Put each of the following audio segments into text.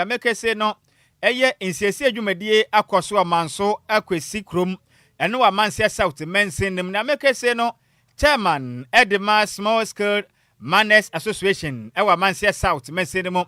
Amekese no ɛyɛ nsiesie dwumadie akɔ so Amanso Akwasi kurom, ɛno wɔ Amanseɛ South mansin no mu. Na Amekese no chairman ɛde ma Small Scale Miners Association ɛwɔ Amanseɛ South mansin no mu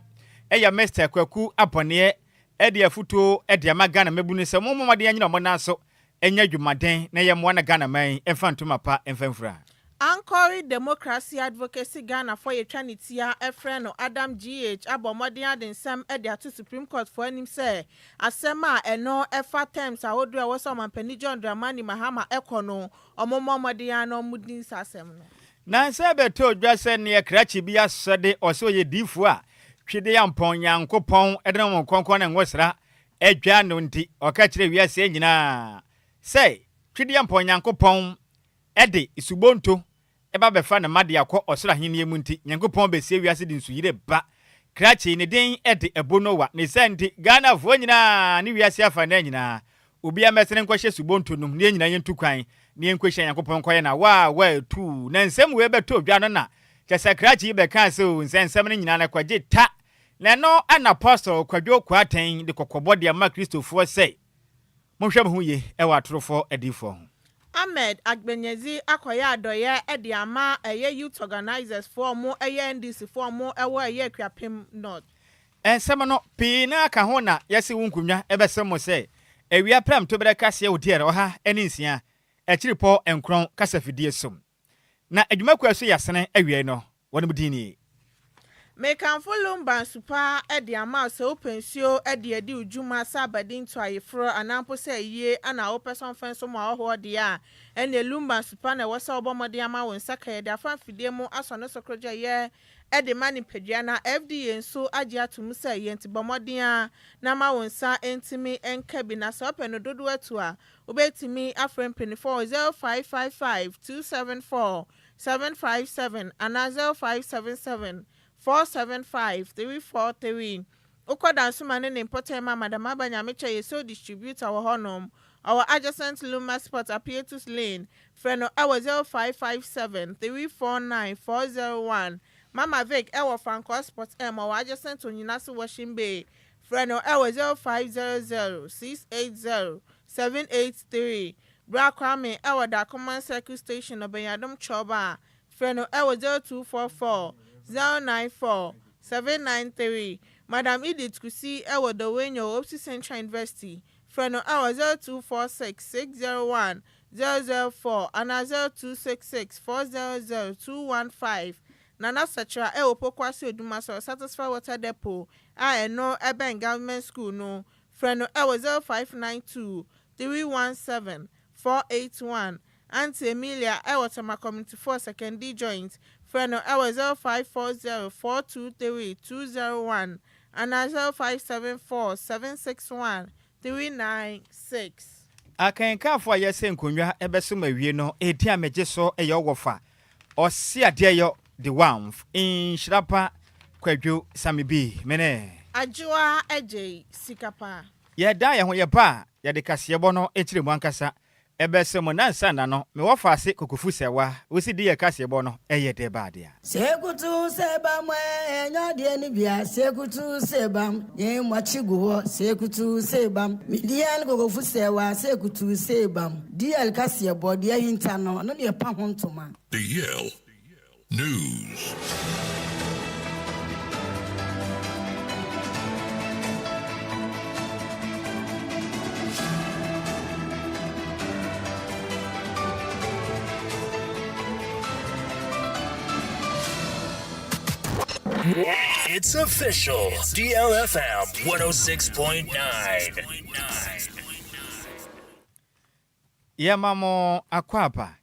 ɛyɛ Mr Kwaku Abɔneɛ ɛde afutuo ɛde ama Ghana mmabunu sɛ wɔn mmɔden anyina wɔn nan so ɛnyɛ adwumaden na yɛmmoa na Ghana man ɛmfa ntoma pa ɛmfa mfura. Anchoring Democracy Advocacy Ghana fo yɛtwa ne tia ɛfrɛ no Adam GH abɔ mmɔden ade nsɛm de ato Supreme Court fo anim sɛ asɛm a ɛno ɛfa terms ahodoɔ a ɛwɔ sɛ ɔmampanin John Dramani Mahama ɛkɔ no, ɔmo mmɔ mmɔden a na ɔmo di nsa asɛm no. Na sɛ bɛtɔ dwa sɛ neɛ krakye bi asɔde ɔsɛ ɔyɛ diifoɔ a twede ampɔn Nyankopɔn ɛde ne wɔn kɔnkɔn ne nwosra adwa no nti, ɔka kyerɛ wiase nyinaa sɛ twede ampɔn Nyankopɔn ɛde subonto ɛba bɛfa ne ma de akɔ ɔsoro ahenni mu, nti Nyankopɔn bɛsie wiase de nsuyire ba. Krakye ne din ɛde ɛbo Noa ne sɛ nti Ghanafoɔ nyinaa ne wiase afa na nyinaa obiara mɛsene nkɔhyɛ subonto nom ne yɛn nyinaa yɛntu kwan ne yɛnkɔhyia Nyankopɔn nkɔyɛ na waa waa tu. Na nsɛm wei bɛtɔ dwa no na kyɛ sɛ krakye yi bɛkaa sɛ o nsɛ nsɛm no nyinaa no kɔgye ta na ɛno ɛna Apostle Kwadwo Kwarteng de kɔkɔbɔ de ama Kristofoɔ sɛ monhwɛ mo ho yie ɛwɔ atorofoɔ adiyifoɔ ho. Ahmed Agbenyezi akɔyɛ adɔyɛ de ama ɛyɛ youth organizers foɔ mo ɛyɛ NDC foɔ mo ɛwɔ ɛyɛ Akuapem North. Ɛnsɛm no pii na aka ho na yɛsi wo nkonnwa ɛbɛsɛ mo sɛ awia pram to berɛ kaseɛ wo deɛ 106.9 kasafidie so na adwumakuo so yɛasene awiei no wɔnom din nie. Mekamfo Lumba nsupa de ama sɛ wopɛ nsuo de adi wo dwuma sɛ abadi nto ayeforɔ anaa mpo sɛ ayie ana wopɛ sɛ ɔmfa nso mu ahɔhoɔ deɛ a, ɛne Lumba nsupa na ɛwɔ sɛ wobɔ mmɔden ama wo nsa ka. Yɛde afa mfidie mu asɔ ne so korogya yɛ de ma nipadua na FDA nso agye ato mu sɛ yɛn, nti bɔ mmɔden a na ma wo nsa ntumi nka bi. Na sɛ wopɛ no dodoɔ atu a, wobɛtumi afrɛ mpanimfoɔ 0555 274 757 anaa 0577 475 343. Wokɔ Dansoma ne ne mpɔtam a, Madam Aba Nyamekyɛ yɛ sole distributor wɔ hɔnom. Ɔwɔ adjacent Luma Sport, Apietus Lane. Frɛ no ɛwɔ 0557 349 401. Mama Vic ɛwɔ Fankɔ Sport M, ɔwɔ adjacent Onyinase Washing Bay. Frɛ no ɛwɔ 0500 680 783. Bra Kwame ɛwɔ Dakoman Circle Station, Ɔbɛnyadom Chɔba. Frɛ no ɛwɔ 0244 094 793. Madam Edith Kusi ɛwɔ Dɔwenyo Opsi Central University. Frɛ no ɛwɔ 0246 601 004 anaa 0266 400 215. Nana Sɛkyerɛ ɛwɔ Pokuase Odumasɔrɔ Satisfy Water Depot a ɛno ɛbɛn government school no. Frɛ no ɛwɔ 0592 317 481. Auntie Emilia ɛwɔ Tema Community 4 Sekondi Joint. Frɛ no ɛwɔ 0540 423 201 anaa 0574 761 396. Akankaafo a yɛsɛ nkonnwa ɛbɛso ma awie no, ɛdi a megye so ɛyɛ ɔwɔ fa ɔse adeɛ yɔ de wamf nhyira pa Kwadwo Same bi mene. Adwoa Agye Sika Pa. Yɛda yɛn ho yɛba a yɛde kaseɛbɔ no akyerɛ mu ankasa ɛbɛsɛ mo nansa na no mewɔ faase kokofu sɛ wa wosi di yɛ kaseɛbɔ no ɛyɛ dɛ baadeɛ. Sekutu sebam ɛnyɛ adeɛ no bia sekutu sebam yɛn mwakyi gu hɔ sekutu sebam midian kokofu sɛwa sekutu sebam DL kaseɛ bɔ deɛ hinta no ɔno deɛ pa ho ntoma. DL News. It's official. DLFM 106.9. Yɛma mo akɔ aba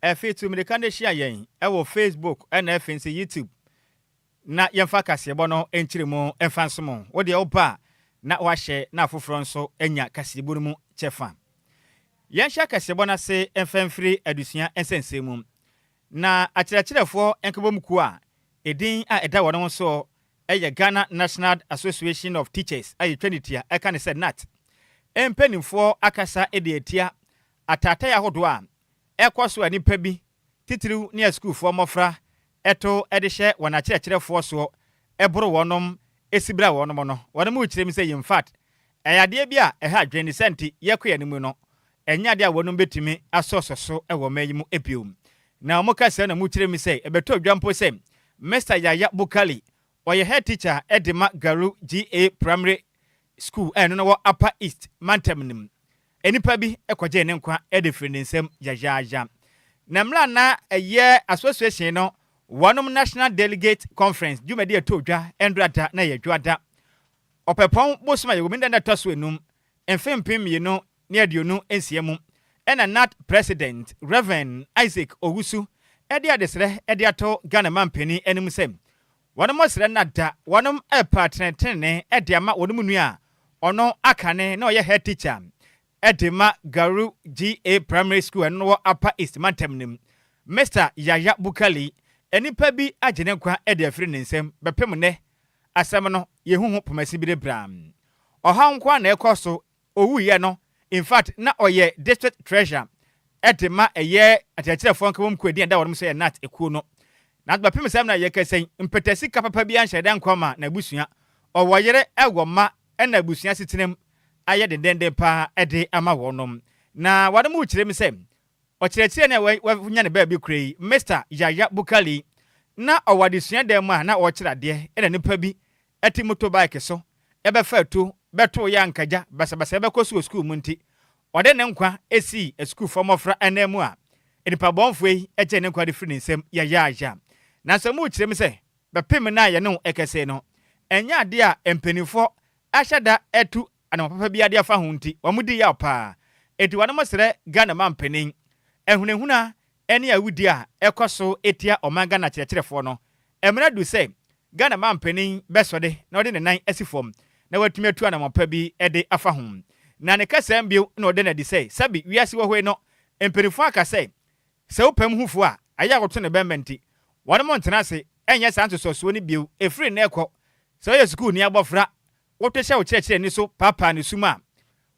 ɛfi tu mmirika no hyia yɛn ɛwɔ Facebook ɛna ɛfi nso YouTube na yɛmfa kaseɛbɔ no nkyerɛ mu ɛmfa nso mo. Wodeɛ woba a na wahyɛ na afoforɔ nso anya kaseɛbɔ no mu kyɛfa. Yɛnhyɛ kaseɛbɔ no ase ɛmfa mfiri adesua nsɛnsɛm mu na akyerɛkyerɛfoɔ nkabom kuo a ɛdin a ɛda wɔn ho so ɛyɛ Ghana National Association of Teachers a yɛtwa ne tia ɛka ne sɛ GNAT mpanimfoɔ akasa de atia ataatae ahodoɔ a ɛkɔ so a nipa bi titiriw ne asukuufoɔ mmɔfra ɛto ɛde hyɛ wɔn akyerɛkyerɛfoɔ soɔ ɛboro wɔnom. si bra wɔnom no, wɔnom rekyerɛ mu sɛ infact ɛyɛ adeɛ bi a ɛha adwene ne saa nti yɛkɔ yɛn anim no ɛnyɛ adeɛ a wɔnom bɛtumi asɔsɔ so wɔ ɔman yi mu bio. Na wɔn ka saa na wɔkyerɛ mu sɛ ɛbɛtɔ dwa mpo sɛ Mister Yaya Bukali ɔyɛ head teacher de ma Garu GA Primary School a ɛno no wɔ Upper East mantam no mu. Nnipa bi kɔgyee ne nkwa de firii ne nsam yayaaya. Na mmerɛ a na ɛyɛ Association no wɔnom National Delegate Conference dwumadi a ɛtɔɔ dwa ɛndora da na ɛyɛ Dwoada, Ɔpɛpɔn bosom a yɛwɔ mu yi da ɛtɔ so enum, mfe 2026 mu, ɛna nat President Rev. Isaac Owusu de adesrɛ de ato Ghana manpanin anim sɛ wɔnom srɛ na da wɔnom repa atenetene de ama wɔnom nua a ɔno akane na ɔyɛ head teacher de ma Garu GA Primary School ɛno wɔ Upper East mantam no mu, Mister Yaya Bukali. Nnipa bi agye ne nkwa de afiri ne nsam bɛpem nnɛ asɛm no yɛhu ho pomasi bi de bra. Ɔhaw nko ara na ɛkɔ so. Owuiɛ no, in fact na ɔyɛ district treasurer de ma ɛyɛ akyerɛkyerɛfoɔ nkabom kuo edin a ɛda wɔnom so yɛ NAT ekuo no. Nanso bɛpem saa mmerɛ a yɛrekasa yi, mpɛtɛ sika papa biara nhyɛɛ da nkɔ ma n'abusua. Ɔwɔ yere, ɛwɔ mma, ɛna abusua asetenam ayɛ dendenden paa de ama wɔnom. Na wɔnom rekyerɛ mu sɛ ɔkyerɛkyerɛni a wanya ne baabi kura yi, Mister Yaya Bukali, na ɔwɔ adesua dan mu a na ɔrekyerɛ adeɛ ɛna nipa bi te motorbike so bɛfa atuo bɛtoo yɛ ankagya basabasa bɛkɔ so wɔ sukuu mu nti, ɔde ne nkwa sii asukuufoɔ mmɔfra ananmu a nnipabɔnfoɔ yi gyee ne nkwa de firi ne nsam yayaaya. Nanso ɛmu kyerɛ mu sɛ bɛpem nnɛ a yɛne wo rekasa yi no, ɛnyɛ adeɛ a mpanimfoɔ ahyɛ da atu anamɔ papa biara de afa ho nti wɔdi yaw paa. Enti wɔnom srɛ Ghana mampanin, ahunahuna ne awudie a ɛkɔ so tia ɔman Ghana akyerɛkyerɛfoɔ no, mmerɛ adu sɛ Ghana manpanin bɛsɔre na ɔde ne nan asi fam na watumi atu anamɔn pa bi de afa ho. Na ne kasaam bio na ɔda no adi sɛ, sɛbe wiase wɔ hɔ yi no, mpaninfoɔ aka sɛ, sɛ wopɛ mu hu fo a, ayɛ a woto ne bɛmma nti, wɔnom ntena ase nyɛ saa nsosɔsoɔ no bio. Ɛfiri nnɛ rekɔ, sɛ woyɛ sukuuni abɔfra, woto hyɛ wo kyerɛkyerɛni so paapaa ne sum a,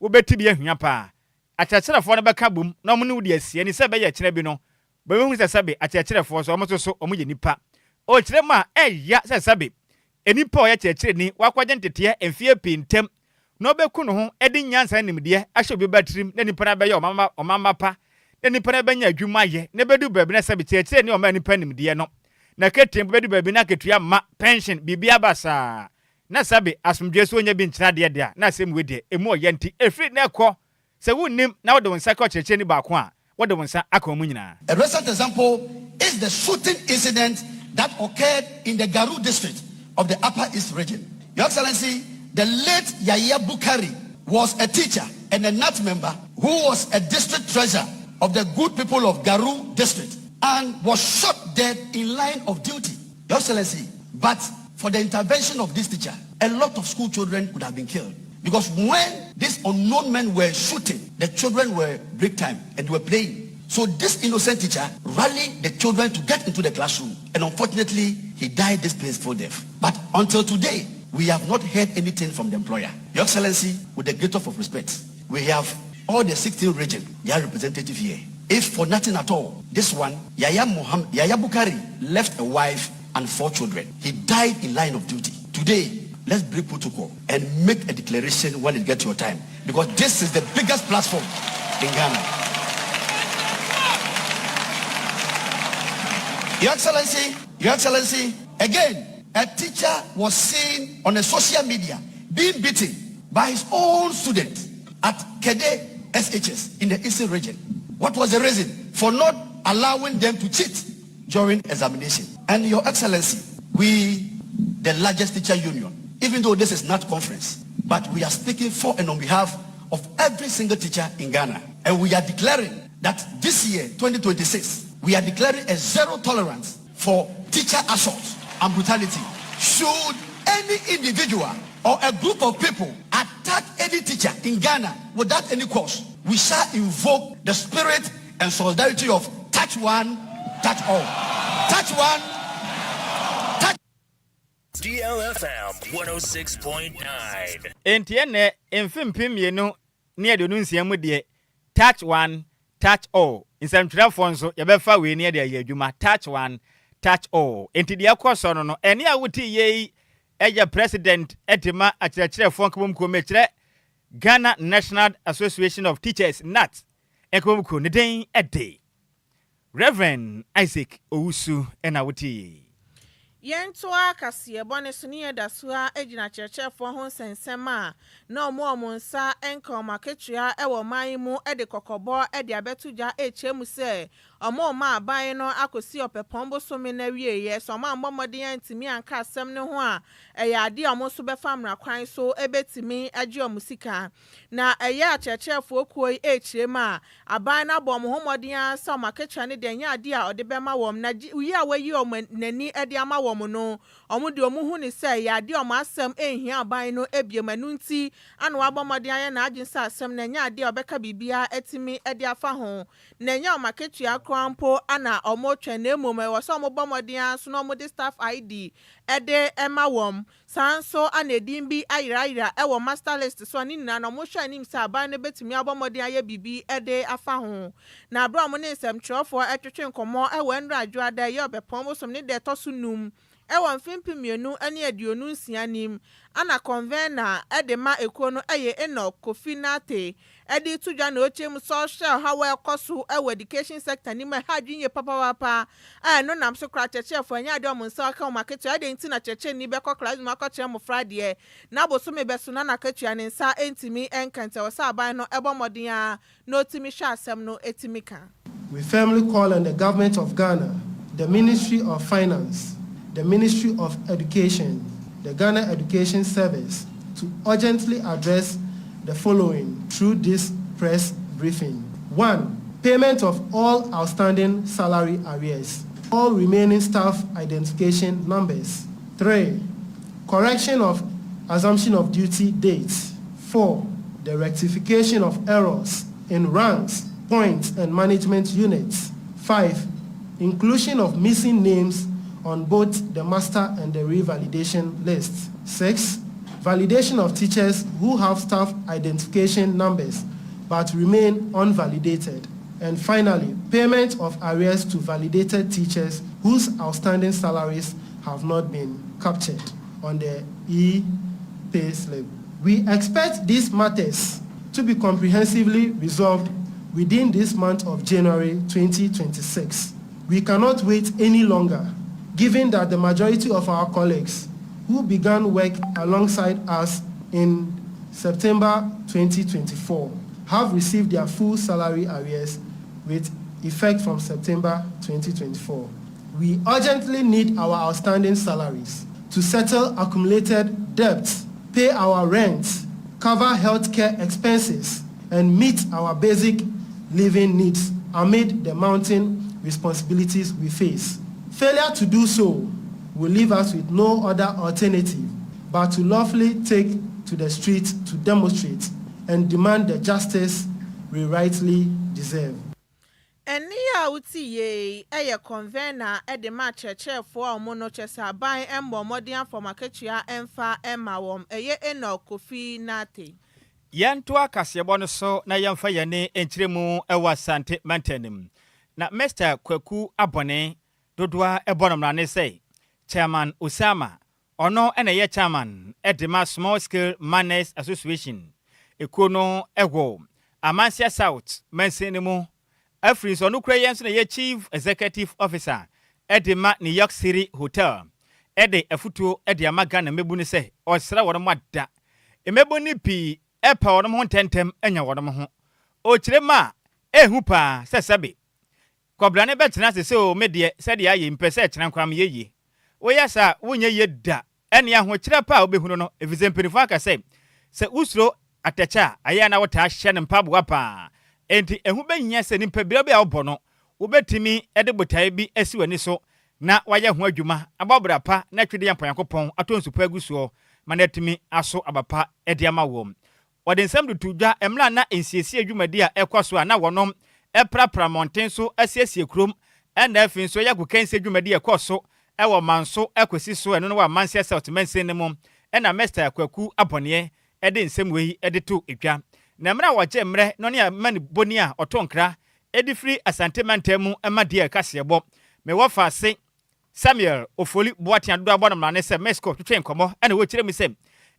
wobɛti bi ahua paa. Akyerɛkyerɛfoɔ no bɛka abom na wɔne wo de asi ani sɛ ɛbɛyɛ kyena bi no, Wɔbɛhu sɛ sɛbe akyerɛkyerɛfoɔ nso, wɔn nso so wɔyɛ nnipa. Ɔkyerɛ mu a, ɛya sɛ sɛbe nnipa a ɔyɛ kyerɛkyerɛni, wakɔgye nteteɛ mfeɛ pii ntam, na ɔbɛku ne ho de nyansa ne nimdeɛ ahyɛ obi ba tirim na nipa no abɛyɛ ɔmamma pa, na nipa no abɛnya adwuma ayɛ, na ɛbɛdu baabi na sɛbe kyerɛkyerɛni a ɔma nnipa nimdeɛ no, n'akatua mpo bɛdu baabi na akatua mma, pension, biribiara ba saa, na sɛbe asomdwoeɛ so ɔnnya bi nkyerɛ adeɛ deɛ a, na asɛm wei deɛ, ɛmu ɔya nti, ɛfiri nnɛ kɔ, Sɛ wunnim na wode wo nsa ka ɔkyerɛkyerɛni baako a, wode wo nsa aka wɔn nyinaa. A recent example is the shooting incident that occurred in the Garu district of the Upper East Region. Your Excellency, the late Yaya Bukari was a teacher and a NAT member who was a district treasurer of the good people of Garu district and was shot dead in line of duty. Your Excellency, but for the intervention of this teacher, a lot of school children could have been killed. Because when these unknown men were shooting, the children were break time and were playing. So this innocent teacher rallied the children to get into the classroom. And unfortunately, he died this painful death. But until today, we have not heard anything from the employer. Your Excellency, with the greatest of respect, we have all the 16 region, their representative here. If for nothing at all, this one, Yaya, Muhammad, Yaya Bukari, left a wife and four children. He died in line of duty. Today, let's break protocol and make a declaration when it gets your time. Because this is the biggest platform in Ghana. Your Excellency, Your Excellency, again, a teacher was seen on a social media being beaten by his own student at Kede SHS in the Eastern region. What was the reason? For not allowing them to cheat during examination. And Your Excellency, we, the largest teacher union, even though this is not conference, but we are speaking for and on behalf of every single teacher in Ghana. And we are declaring that this year, 2026, we are declaring a zero tolerance for teacher assault and brutality. Should any individual or a group of people attack any teacher in Ghana without any cause, we shall invoke the spirit and solidarity of touch one, touch all. Touch one, touch DLFM 106.9. Enti ɛnnɛ, mfe 2026 mu deɛ, touch one, touch all. Nsɛmtwerɛfoɔ nso, yɛbɛfa wei ne yɛde ayɛ adwuma, touch one, touch all. Enti deɛ ɛkɔ so no no, ɛnne a wote yei yɛ President de ma Akyerɛkyerɛfoɔ Nkabom Kuo, mekyerɛ Ghana National Association of Teachers, GNAT, Nkabom Kuo, ne din de Rev. Isaac Owusu na wotee yi. Yɛntoa kaseɛbɔ no so ne yɛda so ara gyina akyerɛkyerɛfoɔ ho nsɛnsɛm a na wɔn a wɔn nsa nka wɔn akatua wɔ ɔman yi mu de kɔkɔbɔ de abɛto dwa rekyerɛ mu sɛ wɔrema aban no akɔsi Ɔpɛpɔn bosome no awieeɛ. Sɛ wɔammɔ mmɔden antumi anka asɛm no ho a, ɛyɛ adeɛ a wɔn nso bɛfa mmara kwan so bɛtumi agye wɔn sika. Na ɛyɛ akyerɛkyerɛfoɔ kuo yi rekyerɛ mu a, aban no abɔ wɔn ho mmɔden ara sɛ wɔn akatua no deɛ ɛnyɛ adeɛ a wɔde bɛma wɔn, na yi a wɔayi wɔn n'ani de ama wɔn no, wɔn deɛ wɔhu no sɛ ɛyɛ adeɛ a wɔn asɛm nhia aban no bio, ɛno nti na wabɔ mmɔden ayɛ n'adwene sɛ asɛm no ɛnyɛ adeɛ a ɔbɛka biribiara atumi de afa ho, na ɛnyɛ wɔn akatua koraa mpo na wɔretwɛn na mmom ɛwɔ sɛ wɔbɔ mmɔden ara nso na wɔde staff ID de ma wɔn. Saa ara nso na edin bi ayerayera wɔ master list so a ne nyinaa no wɔhwɛ anim sɛ aban no bɛtumi abɔ mmɔden ayɛ biribi de afa ho. Na berɛ a wɔne nsɛmtwerɛfoɔ retwetwe nkɔmmɔ wɔ Nnora Dwoada yi a Ɔbɛpɔn bosom ne da ɛtɔ so num wɔ mfe 2026 nim ana convener de ma ekuo no yɛ Enoch Kofi Nartey de reto dwa na ɔkyerɛ mu sɛ ɔhwɛ ɔhaw a ɛkɔ so wɔ education sector no mu a ɛha adwene yie papaapa a ɛno nam so koraa akyerɛkyerɛfoɔ ɛnyɛ adeɛ a wɔn nsa ka wɔn akatua adɛn nti na kyerɛkyerɛni bɛkɔ classroom akɔkyerɛ mmɔfra adeɛ na bosome bɛso na n'akatua ne nsa ntumi nka nti ɛwɔ sɛ aban no bɔ mmɔden ara na ɔtumi hwɛ asɛm no tumi ka. We firmly call on the government of Ghana, the Ministry of Finance, the Ministry of Education, the Ghana Education Service to urgently address the following through this press briefing. One, payment of all outstanding salary arrears, all remaining staff identification numbers. Three, correction of assumption of duty dates. Four, the rectification of errors in ranks, points, and management units. Five, inclusion of missing names on both the master and the revalidation lists. Six, validation of teachers who have staff identification numbers but remain unvalidated. And finally, payment of arrears to validated teachers whose outstanding salaries have not been captured on the e-pay slip. We expect these matters to be comprehensively resolved within this month of January 2026. We cannot wait any longer, given that the majority of our colleagues who began work alongside us in September 2024 have received their full salary arrears with effect from September 2024. We urgently need our outstanding salaries to settle accumulated debts, pay our rent, cover healthcare expenses, and meet our basic living needs amid the mounting responsibilities we face. Failure to do so will leave us with no other alternative but to lawfully take to the streets to demonstrate and demand the justice we rightly deserve. Ɛnne a wote yei yɛ convener de ma akyerɛkyerɛfoɔ a wɔn no kyerɛ sɛ aban mmɔ mmɔden afa wɔn akatua mfa mma wɔn. Ɛyɛ Enoch Kofi Nartey. Yɛntoa kaseɛbɔ no so na yɛmfa yɛn ani nkyerɛ mu wɔ Asante mantam no mu. Na Mister Kwaku Abɔne dodoɔ ara bɔ no mmrane sɛ Chairman Osama, ɔno na ɛyɛ Chairman de ma Small Scale Miners Association ekuo no wɔ Amansia South mansin no mu. Afiri nso ɔno kura yi nso na ɛyɛ Chief Executive Officer de ma New York City Hotel de afutuo de ama Ghana mmabunu sɛ ɔsrɛ wɔn ada mmabunu no pii pɛ wɔn ho ntɛmntɛm anya wɔn ho. Ɔkyerɛ mu a, ɛhu paa sɛ sɛbe Kɔbena no bɛtena ase sɛ oo me deɛ sɛdeɛ ayɛ yi mepɛ sɛ ɛkyena nkoraa meyɛ yie. Woyɛ saa a wonyɛ yie da. Ɛne ahokyerɛ pa a wobɛhunu no efisɛ mpaninfoɔ aka sɛ, sɛ wosuro atɛkyɛ a, ayɛ a na wotaa hyɛ no mpaboa paa. Enti ɛho bɛhia sɛ nipa biara bi a wobɔ no, wobɛtumi de botaeɛ bi asi w'ani so na woayɛ ho adwuma, abɔ bra pa na atwede ampa Onyankopɔn atɔ nsu pa agu soɔ ma no atumi aso aba pa de ama woɔ. Wɔde nsɛm de too dwa mmerɛ a na nsiesie dwumadi a ɛkɔ so a na wɔnom prapra mmɔnten so asiesie kurom ɛna afei nso ɛyɛ agokansie dwumadi a ɛkɔɔ so wɔ Manso kɔsi so ɛno no wɔ Amanseɛ South mansin no mu ɛna Mister Kwaku Abɔneɛ de nsɛm wei de too dwa. Na mmerɛ a wɔgyee mmerɛ no ne amanibɔni a ɔto nkra de firi Asante mantam mu ma DL kaseɛbɔ me wɔfa ase. Samuel Ofoli Boateng a dodoɔ abɔ no mmrane sɛ Mexco twetwee nkɔmmɔ na ɔkyerɛ mu sɛ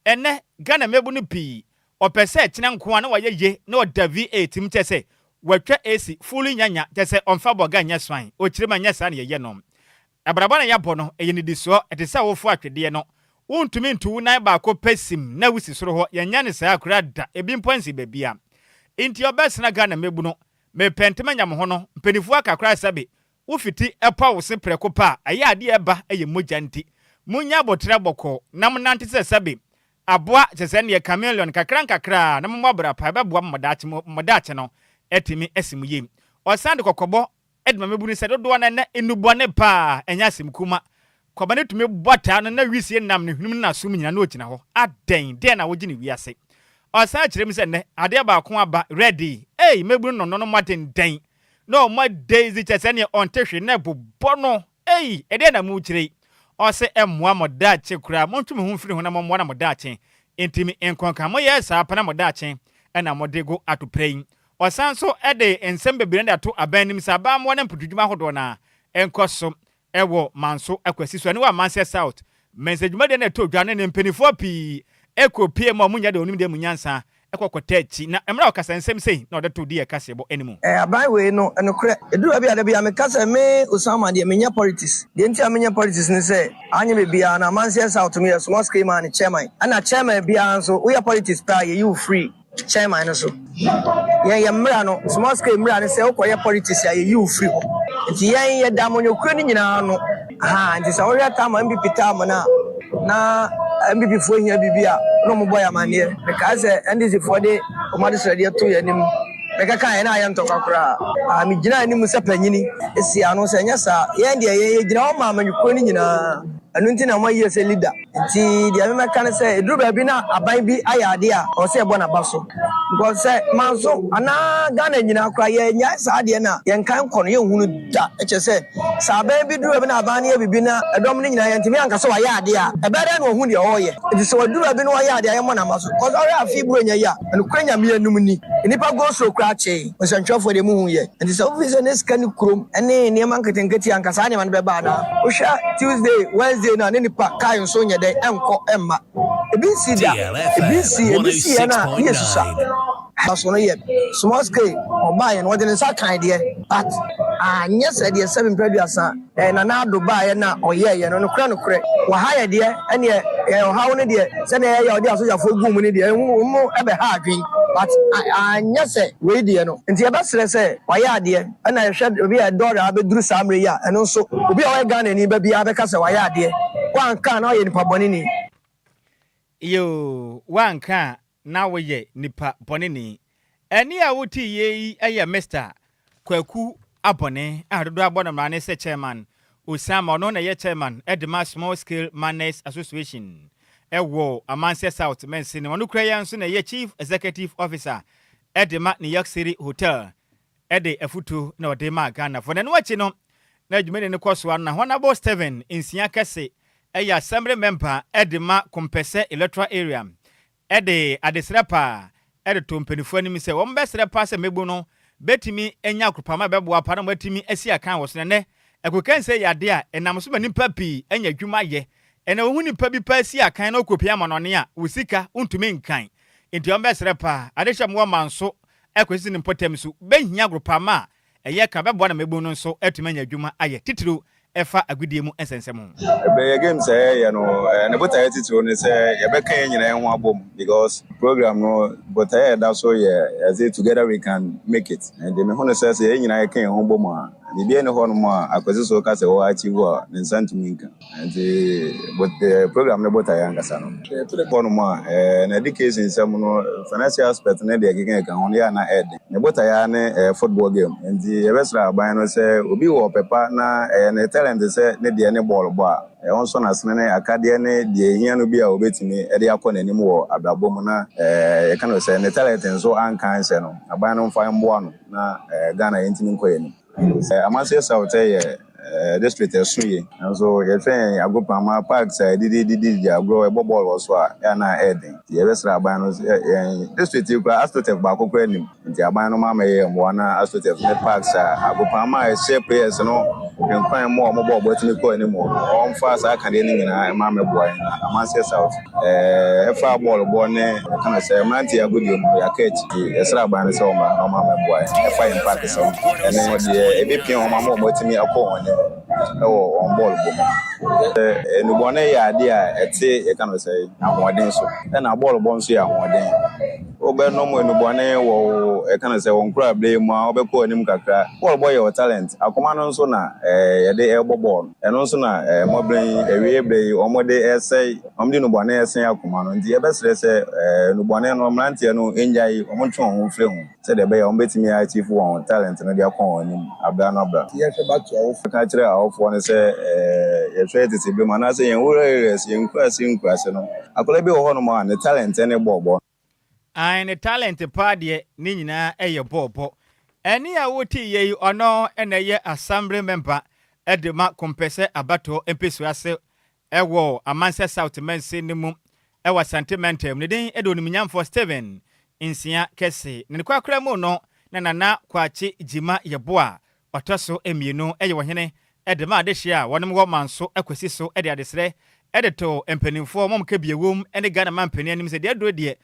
ɛnnɛ Ghana mmabunu pii ɔpɛ sɛ kyena nko ara na wayɛ ye na ɔda V8 mu kyerɛ sɛ watwa AC fully nyanya kyerɛ sɛ ɔmfa bɔga nyɛ swan. Ɔkyerɛ mu ɛnyɛ saa na yɛyɛ no. Abrabɔ na yɛabɔ no ɛyɛ nnidisoɔ ɛte sɛ wofo atwedeɛ no wontumi ntu wo nan baako pɛ sim na wosi soro hɔ yɛnyɛ no saa koraa da ebi mpo ansi baabia nti ɔbɛsena Ghana mmabunu mepɛ ntɛm anya mo ho no mpanifoɔ aka koraa sɛbe Wofiti paw wo se prɛko pɛ a, ɛyɛ ade a ɛba yɛ mogya nti. Munnya aboterɛ bɔkɔɔ na monnante sɛ sɛbe aboa te sɛ neɛ chameleon nkakrankakra na mommɔ abira pa, ɛbɛboa mo daakye mo daakye no atumi asi mo yie. Ɔsan de kɔkɔbɔ de ma mmabunu sɛ dodoɔ no nnɛ nnubɔne paa ɛnyɛ asɛm kuma. Kwaba no tumi bɔ taa no na wisie nam ne hwenem ne n'asom nyinaa na ɔgyina hɔ. Adɛn? Deɛn na wogye no wiase? Ɔsan kyerɛ mu sɛ nnɛ adeɛ baako aba, ready, ei mmabunu no no mmɔden dɛn na ɔma Daisy kyɛ sɛ neɛ ɔnte hwee na ɛbobɔ no ei ɛdeɛn na mokyerɛ yi ɔse ɛmmoa mo daakye koraa montwe mo ho mfiri ho na mommoa na mo daakye ntimi nkɔnka moyɛɛ saa pɛ na mo daakye na mode go atoprɛ yi ɔsan nso de nsɛm bebree de ato aban anim sɛ aban mmoa na mpotudwuma ahodoɔ no a ɛnkɔ so wɔ Manso Akwasi so ɛne wɔ Amanseɛ South Mensah dwumadie no ɛtɔ dwa no ne mpaninfoɔ pii ɛkɔ pie mu a wɔn nya deɛ wɔnim deɛ mu nyansa ɛkɔ kɔta akyi na mmerɛ a ɔkasa nsɛm sei na ɔde to di yɛ kaseɛbɔ anim. Aban wei no, nokorɛ, ɛduru baabi a da biara meka sɛ me Osama deɛ menyɛ politics. Deɛ nti a menyɛ politics ne sɛ, anyɛ baabiara no Amanseɛ South meyɛ small scale man chairman. Ɛna chairman biara nso woyɛ politics pɛ a yɛyi wo firi chairman no so. Yɛn yɛn mmra no, small scale mmra ne sɛ wokɔyɛ politics a yɛyi wo firi hɔ. Nti yɛn yɛda amanyɔkuo no nyinaa ano. Ahaa, nti sɛ wohwɛ tam a NPP tam no a, na NPP foɔ hia biribi a, na wɔn bɔ yɛn amanneɛ. Mekae sɛ NDC foɔ de wɔn adesrɛdeɛ too yɛn anim, mekɛkaeɛ na ayɛ ntɔkwa koraa. Ah, megyinaa anim sɛ panyini si ano sɛ ɛnyɛ saa, yɛn deɛ yɛn yɛgyina hɔ ma amanyɔkuo no nyinaa. Ɛno nti na wɔayi yɛ sɛ leader. Nti deɛ memɛka ne sɛ ɛduru baabi na aban bi ayɛ adeɛ a ɛwɔ sɛ yɛbɔ n'aba so because sɛ manso anaa Ghana nyinaa koraa yɛnyae saa adeɛ no a yɛnkan nkɔ no yɛnhunu da. Kyerɛ sɛ sɛ aban bi duru baabi na aban no yɛ biribi na ɛdɔm no nyinaa yɛntumi anka sɛ wayɛ adeɛ a ɛbɛyɛ dɛn na wɔahu deɛ ɔreyɛ. Nti sɛ waduru baabi na wayɛ adeɛ a yɛmmɔ n'aba so because ɔhwɛ afe Buronya yi a nokorɛ Nyame anom ni nnipa go soro koraa kyee nsɛntwerɛfoɔ deɛ mohu yɛ. Nti sɛ wofi sɛ ne sika ne kurom ne nneɛma nketenkete a anka saa nneɛma no bɛba anaa? Wohwɛ Tuesday, Wednesday no a ne nipa kae nso nyɛ dɛn ɛnkɔ ɛmma. Ebi nsi da, ebi nsi, ebi si yɛ no a ne yɛ susua. So no yɛ small scale ɔbaeɛ no ɔde ne nsa kan deɛ but anyɛ sɛ deɛ sɛbe mpɛ aduasa eh, Nana Addo baeɛ na ɔyɛɛyɛ no nokorɛ nokorɛ wɔha yɛ deɛ ɛneɛ yɛ ɔhaw no deɛ sɛdeɛ ɛyɛ ɔde asogyafoɔ guu mu no deɛ ɛhu wɔn ɛbɛha adwen but anyɛ sɛ wei deɛ no nti yɛbɛsrɛ sɛ wayɛ adeɛ ɛna yɛhwɛ obi a dɔla abɛduru saa mmerɛ yi a ɛno nso obi a ɔyɛ Ghanani ba biara bɛka sɛ wayɛ adeɛ wanka a na ɔyɛ nipa bɔneni. Yoo, woanka a na woyɛ nipa bɔneni. Ɛnne a wote yie yi yɛ Mister Kwaku Abɔne a dodoɔ abɔ no mmara ne sɛ Chairman Osama, ɔno na ɛyɛ Chairman de ma Small Scale Miners Association wɔ Amanseɛ South mansini mu. Ɔno kura yi ara nso na ɛyɛ Chief Executive Officer de ma New York City Hotel de afutuo na ɔde maa Ghanafoɔ. Na ɛno akyi no, na dwumadie no kɔ so ara no na Honourable Stephen Nsia Kɛse yɛ Assembly Member de ma Kompɛsɛ Electoral Area de adesrɛ pa de too mpaninfoɔ anim sɛ wɔn bɛsrɛ pa sɛ mmɛbu no bɛtumi anya akropama a ɛbɛboa pa na wɔatumi asi akan wɔ so. Na ɛnnɛ akokansie yɛ adeɛ a ɛnam so ma nnipa pii anya adwuma yɛ. Ɛnnɛ wohu nipa bi paa si akan na ɔkɔpia amanɔne a, wo sika wontumi nkan. Enti wɔn bɛsrɛ pa adehyɛ mmoa manso kɔsisi ne mpɔtam so bɛhia agropama a ɛyɛ ka bɛboa na mmabun no nso atumi anya adwuma ayɛ, titiriw ɛfa agodie mu nsɛnsɛm ho. Ɛbɛyɛ games a yɛyɛ no ne botaeɛ titiriw ne sɛ yɛbɛka yɛn nyinaa ho abom because program no botaeɛ a ɛda so yɛ yɛse together we can make it. Nti mehu no sɛ sɛ yɛn nyinaa yɛka yɛn ho bom a biribiara nni hɔnom a Akwasi so ka sɛ ɔ achieve a ne nsa ntumi nka. Nti program no botaeɛ ankasa no hɔnom a na education nsɛm no financial aspect ne deɛ ɛkeka ɛka ho no yɛ a na ɛyɛ den. Ne botaeɛ ara ne ɛyɛ football game nti yɛbɛsrɛ aban no sɛ obi wɔ ɔpɛ pa na ɛyɛ ne talent sɛ ne deɛ ne bɔɔl bɔ a ɔnsɔ n'asene ne akadeɛ ne deɛ ɛhia no bi a ɔbɛtumi de akɔ n'anim wɔ abrabɔ mu na yɛka no sɛ ne talent nso anka anhyɛ no aban no mfa mmoa no na Ghana yɛntumi nkɔ yɛn anim. Amanseɛ South yɛ district ɛso yie nanso yɛhwɛ yɛn agoprama parks a yɛde didi agorɔ ɛbɔ bɔɔl wɔ so a ɛyɛ a na ɛyɛ den nti yɛbɛsrɛ aban no sɛ yɛn district yi koraa astroturf baako koraa nnim nti aban no ma mɛyɛ mmoa na astroturf ne parks a agoprama a ɛhyɛ players no. Nkwan mu a wɔbɔ ɔbɔ tumi kɔ anim no, wɔmfa saa akadeɛ no nyinaa mma mmɛboa yɛn na Amanseɛ South ɛfa bɔɔlobɔ ne yɛka no sɛ mmeranteɛ agodie mu no, yɛaka akyi. Nti yɛsrɛ aban no sɛ wɔmmra na wɔmmra mmɛboa yɛn ɛfa yɛn paakesɛm ne deɛ ɛbɛpia wɔn ama wɔatumi akɔ wɔn anim wɔ wɔn bɔɔlobɔ mu. Nnubɔne yɛ adeɛ a ɛte yɛka no sɛ ahoɔden so, ɛna bɔɔlobɔ nso yɛ ahoɔden. Wobɛnom nnubɔne wɔ wo yɛka no sɛ wo nkorabere mu a, wobɛkɔ anim kakra. Bɔɔlbɔ yɛ wo talent. Akoma no nso na yɛde rebɔ bɔɔl no. Ɛno nso na mmɔbere yi, awiei bere yi, wɔde resɛe, wɔde nnubɔne resɛe akoma no. Nti yɛbɛsrɛ sɛ nnubɔne no, mmeranteɛ no nnyae, wɔntwe wɔn ho mfiri ho sɛdeɛ ɛbɛyɛ a wɔbɛtumi a achieve wɔn talent no de akɔ wɔn anim aberɛ ano aberɛ ano. Yɛhwɛ back to awofo. Ka kyerɛ awofoɔ no sɛ yɛhwɛ tete berɛ mu anaasɛ yɛn rural areas, yɛn nkuraase nkuraase no, akwadaa bi wɔ hɔnom a ne talent ne bɔɔlbɔ. Ae ne talent paa deɛ ne nyinaa yɛ bɔɔlbɔ. Ɛnne a wote yei ɔno na ɛyɛ Assembly member de ma Kompɛsɛ abatoɔ mpesua ase wɔ Amansɛ South mansin no mu wɔ Asante mantam. Ne din de Onimnyamfoɔ Stephen Nsia Kɛse. Na ne korakora mu no na Nana Kwakye Gyima Yeboah Ɔtɔ so mmienu yɛ ɔhene de ma adehyeɛ a wɔnom wɔ manso akwasi so de adesrɛ de to mpaninfoɔ wɔn ka biawom ne Ghana manpanin anim sɛ deɛ aduro deɛ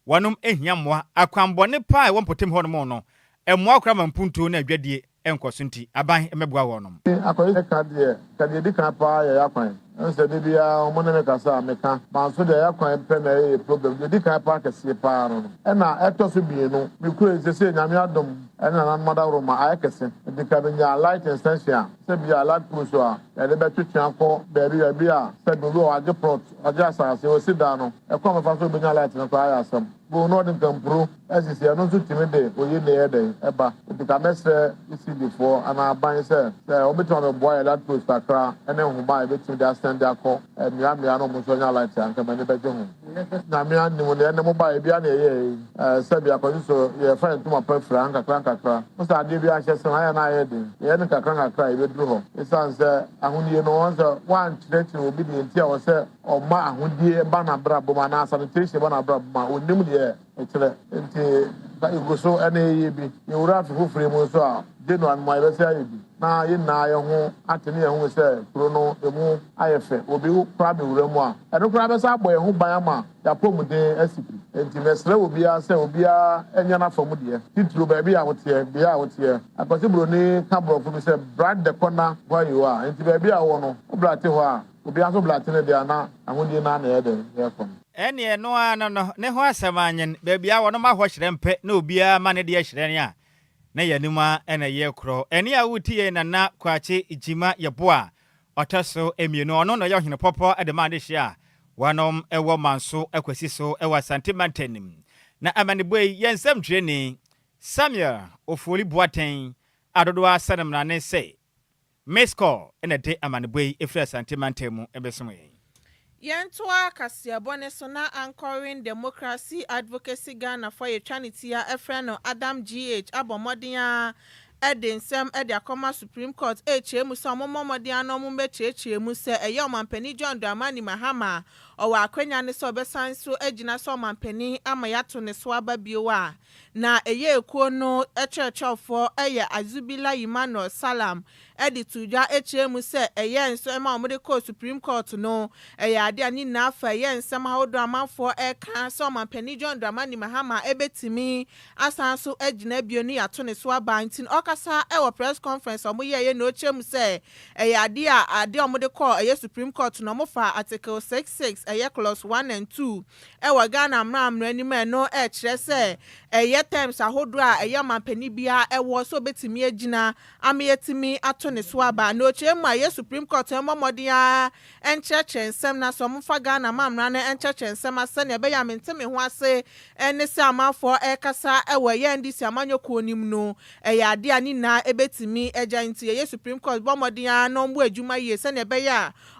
wɔnom hia mmoa. Akwanbɔne paa a ɛwɔ mpɔtam hɔ nom no mmoa koraa ma mpuntuo ne adwadie nkɔ so nti aban mmɛboa wɔnom. Akɔyɛ ka deɛ, ka deɛ ɛdi kan paa yɛ y'akwan. Ɛne sɛ da biara wɔn ne me kasa a, meka. Manso deɛ y'akwan pɛ na ɛyɛ yɛ problem. Deɛ ɛdi kan paa kɛseɛ paa no no. Ɛna ɛtɔ so mmienu, me kuro yi sesei Nyame adom ɛne nananom adaworoma ayɛ kɛse. Nti ka menya light extension a, sɛ bia light post a yɛde bɛtwetwe akɔ baabi baabi a sɛbi obi wɔ hɔ agye plot, agye asase, ɔsi dan no, ɛkwan a ɔbɛfa so ɔbɛnya light no koraa ayɛ asɛm. Bohu na ɔde nkampuro asisi, ɛno nso tumi de oyi ne yɛ dɛn ɛba. Nti ka mɛsrɛ ECD foɔ anaa aban sɛ sɛ wɔbɛtumi abɛboa yɛ light post kakra ne nhoma a yɛbɛtumi de asɛn de akɔ mmea mmea na wɔn nso anya light a nka m'ani bɛgye ho. Nyame anim no ɛnɛ mo baeɛ bia na yɛyɛɛ yi sɛbi akɔgye so yɛfa yɛn ntoma pa fira nkakra nkakra. Mo sɛ adeɛ bi ahyɛ sɛm ayɛ na ayɛ den yɛyɛ no nkakra nkakra a yɛbɛduru hɔ. Ɛsiane sɛ ahonie no wɔn sɛ woankyerɛkyerɛ obi deɛ nti a wɔ sɛ ɔma ahodie ba n'abrabɔ mu anaa sanitation ba n'abrabɔ mu a, ɔnnim deɛ ɛkyerɛ. Nti yɛgu so na yɛyɛ bi. Yɛwura afe foforɔ yi mu nso a, January no mu a, yɛbɛsan ayɛ bi na yɛn nyinaa yɛn ho ate ne yɛahu sɛ kuro no ɛmu ayɛ fɛ. Obi koraa bɛwura mu a, ɛno koraa bɛsan abɔ yɛn ho ban ama yɛn apɔmuden asi pi. Nti mɛsrɛ obiara sɛ obiara nyɛ n'afa mu deɛ, titiriw baabi a woteɛ, bea a woteɛ. Akwasi Buroni ka borɔfo bi sɛ, Bright the corner where you are. Nti baabi a wowɔ no, wo brate hɔ a, Obiara nso bra tene deɛ a na ahodie no ara na ɛyɛ dɛn yɛkɔ no. Ɛneɛ ɛno ara no no ne ho asɛm anyen, baabi a wɔnom ahɔ hyerɛn pɛ na obiara ma ne deɛ hyerɛn a, na yɛn anim ara na ɛyɛ korɔ. Ɛnne a wote yei Nana Kwakye Gyima Yeboah a ɔtɔ so mmienu, ɔno na ɔyɛ ɔhene pɔpɔ de ma adehyeɛ a wɔnom wɔ Manso Akwasi so wɔ Asante mantanim. Na amanebɔ yi, yɛn nsɛmtwerɛni Samuel Ofori Boateng a dodoɔ ara sɛ no mmrane sɛ Miss Call na ɛde amanebɔ yi firi Asante mantam mu bɛsom yɛn. Yɛntoa kaseɛbɔ no so na Anchoring Democracy Advocacy Ghana foɔ a yɛtwa ne ti a ɛfrɛ no Adam GH abɔ mmɔden ara de nsɛm de akɔma Supreme Court rekyerɛ mu sɛ wɔmmɔ mmɔden ara na wɔmmɛkyerɛkyerɛ mu sɛ ɛyɛ Ɔmanpanin John Dramani Mahama a ɔwɔ akwanya no sɛ ɔbɛsan nso agyina sɛ ɔmanpanin ama yɛato ne so aba bio a Na ɛyɛ ekuo no kyerɛkyerɛfoɔ yɛ Azubila Emmanuel Salam de too dwa kyerɛɛ mu sɛ ɛyɛ nsɛm a wɔde kɔɔ Supreme Court no, ɛyɛ adeɛ a ne nyinaa fa ɛyɛ nsɛm ahodoɔ a amanfoɔ reka sɛ Ɔmanpanin John Dramani Mahama bɛtumi asan so agyina bio no yɛato ne so aba nti no ɔkasa wɔ press conference a wɔyɛeɛ na ɔkyerɛ mu sɛ ɛyɛ adeɛ a adeɛ a wɔde kɔɔ ɛyɛ Supreme Court no wɔfaa Article 66 ɛyɛ Clause 1 and 2 Wɔ Ghana mmara mmara no mu a ɛno kyerɛ sɛ ɛyɛ terms ahodoɔ a ɛyɛ ɔmanpanin biara wɔ sɛ ɔbɛtumi agyina ama yɛatumi ato ne so aba. Na ɔkyerɛ mu a ɛyɛ Supreme Court mmɔ mmɔden ara nkyerɛkyerɛ nsɛm no ase, wɔmfa Ghana mmara no nkyerɛkyerɛ nsɛm ase sɛdeɛ ɛbɛyɛ a mente me ho ase ne sɛ amanfoɔ rekasa wɔ ɛyɛ NDC amanyɔ kuo no mu no ɛyɛ adeɛ a ne nyinaa ɛbɛtumi agya nti ɛyɛ Supreme Court bɔ mmɔden ara na wɔmmɔ adwuma yie sɛdeɛ ɛbɛyɛ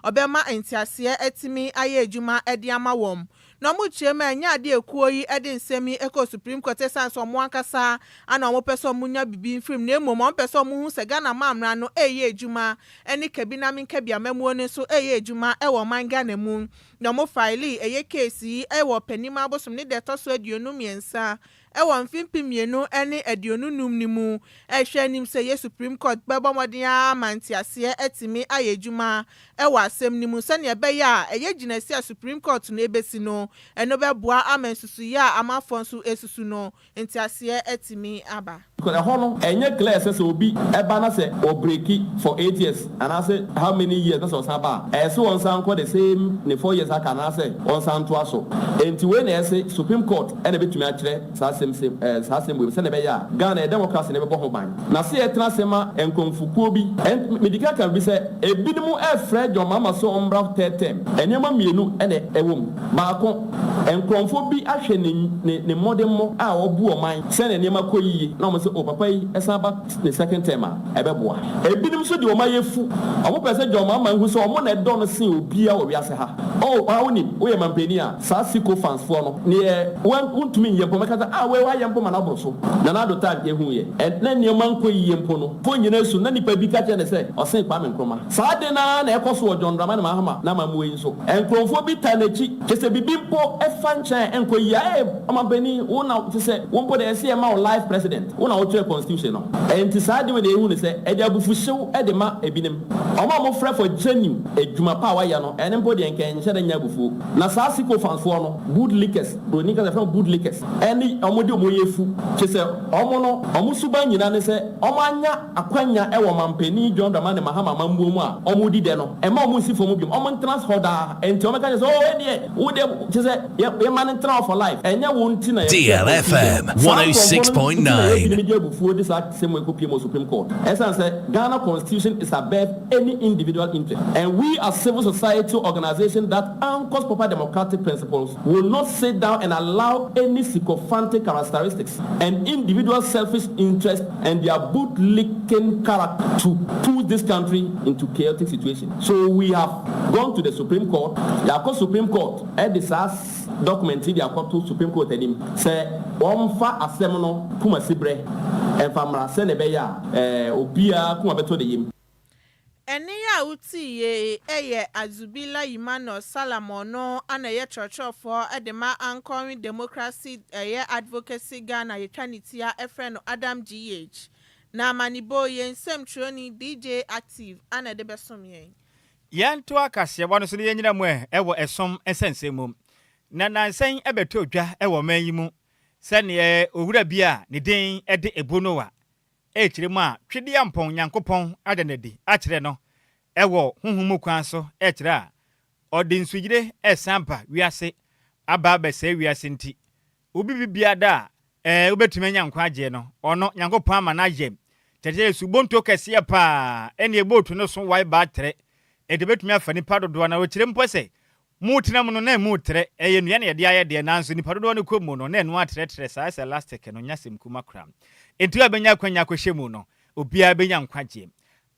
a ɔbɛma nteaseɛ atumi ayɛ adwuma de ama wɔn. Na wɔkyerɛ mu a, ɛnyɛ adeɛ a ekuo yi de nsɛm yi kɔɔ Supreme Court ɛsiane sɛ wɔn ankasa na wɔpɛ sɛ wɔnya biribi mfiri mu na mmom wɔpɛ sɛ wɔhu sɛ Ghana mammara no reyɛ adwuma ne Kabinam Nkabi amammuo no nso reyɛ adwuma wɔ ɔman Ghana mu. Na ɔmo faelee ɛyɛ case yi wɔ Ɔpɛnim abosom ne da ɛtɔ so 23 wɔ mfe 2025 no mu. Ɛhwɛ anim sɛ ɛyɛ Supreme Court bɛbɔ mmɔden ara ama nteaseɛ atumi ayɛ adwuma wɔ asɛm no mu sɛnea ɛbɛyɛ a ɛyɛ gyinasie a Supreme Court no bɛsi no, ɛno bɛboa ama nsusuiɛ a amanfoɔ nso resusu no, nteaseɛ atumi aba. Because ɛhɔ no ɛnyɛ clear sɛ sɛ obi ba na sɛ ɔ breaki for 8 years anaasɛ how many years na sɛ ɔsan ba a, ɛyɛ sɛ ɔnsan nkɔ the same ne 4 years aka anaasɛ ɔnsan ntoa so. Enti wei na ɛsɛ Supreme Court ɛna ɛbɛtumi akyerɛ saa asɛm sɛm saa asɛm wei sɛnea ɛbɛyɛ a Ghana yɛ democracy na ɛbɛbɔ ho ban. Na sɛ yɛtena ase ma nkurɔfokuo bi ɛn medi kan ka bi sɛ ebinom ɛfrɛ John Mahama sɛ ɔmmra third term. Nneɛma mmienu ɛna ɛwɔ mu. Baako, nkurɔfoɔ bi ahwɛ ne mmɔdemmɔ a ɔbu ɔman sɛnea nneɛma kɔ yie na wɔn sɛ, o, papa yi ɛsan ba ne second term a, ɛbɛboa. Ebinom nso de wɔn ayɛ fu, wɔn pɛ sɛ John Mahama nhu sɛ wɔn na ɛdɔ no sen obiara wɔ wiase ha. Oh, wa wonim woyɛ mampanin a, saa sycophants foɔ no neɛ wɔn wontumi nyɛ mpo mɛka sɛ, ah, wei wayɛ mpo ma n'aboro so. Nana Addo time yɛhu yɛ ɛ na nneɛma nkɔ yie mpo no fo nyinaa su na nipa bi ka kyerɛ ne sɛ ɔsen Kwame Nkrumah. Saa de naa na ɛkɔ so wɔ John Dramani Mahama n'amammuo yi nso. Nkurɔfoɔ bi ta n'akyi kyɛ sɛ bibi mpo ɛfa nkyɛn nkɔ yie a, ɛyɛ ɔmampanin wo na kyɛ sɛ wo mpo de ɛsɛ yɛ ma wo life president, wo na wotwerɛ constitution no. Ɛnti saa de wei na ehu ne sɛ ɛde abufuhyew ɛde ma ebinom. Ɔmo a wɔfrɛ for genuine adwuma pa a wayɛ no, ɛne mpo deɛ nkɛn nhyɛ dɛ nya abufuo. Na saa sycophants foɔ no, boot lickers, broni kasa fɛn boot lickers, ɛne ɔmo de ɔmo yɛ fu kyɛ sɛ ɔmo no ɔmo suban nyinaa ne sɛ ɔmo anya akwanya ɛwɔ mampanin John Dramani Mahama amammuo mu a ɔmo di dɛ no, ɛma ɔmo nsi fam biom, ɔmo ntena hɔ daa. Nti ɔmo ka kyerɛ sɛ, oh, ɛdeɛ wo deɛ kyɛ sɛ yɛ yɛma no ntena hɔ for life, ɛnyɛ wo nti na yɛ DLFM 106.9. Ebinom de abufuo de saa asɛm wei kɔpie mu Supreme Court ɛsiane sɛ Ghana Constitution is above any individual interest, and we as civil society organization that anchors proper democratic principles will not sit down and allow any sycophantic characteristics and individual selfish interest and their bootlicking character to push this country into chaotic situation. So we have gone to the Supreme Court. Yɛakɔ Supreme Court ɛde saa document yi de akɔto Supreme Court anim sɛ wɔmfa asɛm no kuma siberɛ ɛmfa mmara sɛne ɛbɛyɛ a obiara kuma bɛtɔ de yam. Ɛne a wotie ɛyɛ Azubila Emmanuel Salamon no ana ɛyɛ kyerɛkyerɛfoɔ de ma Anchoring Democracy ɛyɛ Advocacy Ghana, yɛtwa ne tia ɛfrɛ no Adam GH. Na amanibɔ yɛn nsɛmtwerɛni DJ Active ana ɛde bɛsom yɛn. Yɛnto akaseɛbɔ no so no, yɛnyina mu ɛ ɛwɔ ɛsom nsɛnsɛm mu. Na nansɛn ɛbɛtɔ dwa ɛwɔ ɔman yi mu sɛneɛ owura bi a ne din ɛde Ebo Noah ɛkyerɛ mu a Twedeɛ Mpɔn Nyankopɔn ada n'adi akyerɛ no ɛwɔ honhom mu kwan so, ɛkyerɛ a ɔde nsuyire ɛsan ba wiase aba abɛsɛe wiase, nti obi bibia da a wobɛtumi anya nkwagyeɛ no, ɔno Nyankopɔn ama no ayɛ kyerɛkyerɛ subonto kɛseɛ paa, ɛne boat no so wae baa trɛ, ɛde bɛtumi afa nipa dodoɔ. Na wɔkyerɛ mpo sɛ mu tena mu no na mu trɛ, ɛyɛ nnua na yɛde ayɛ deɛ, nanso nipa dodoɔ no kɔ mu no na ɛno atrɛtrɛ saa sɛ elastic no nya sɛm kuma kora. Enti a bɛnya akwanya akɔhyɛ mu no, obiara bɛnya nkwagyeɛ.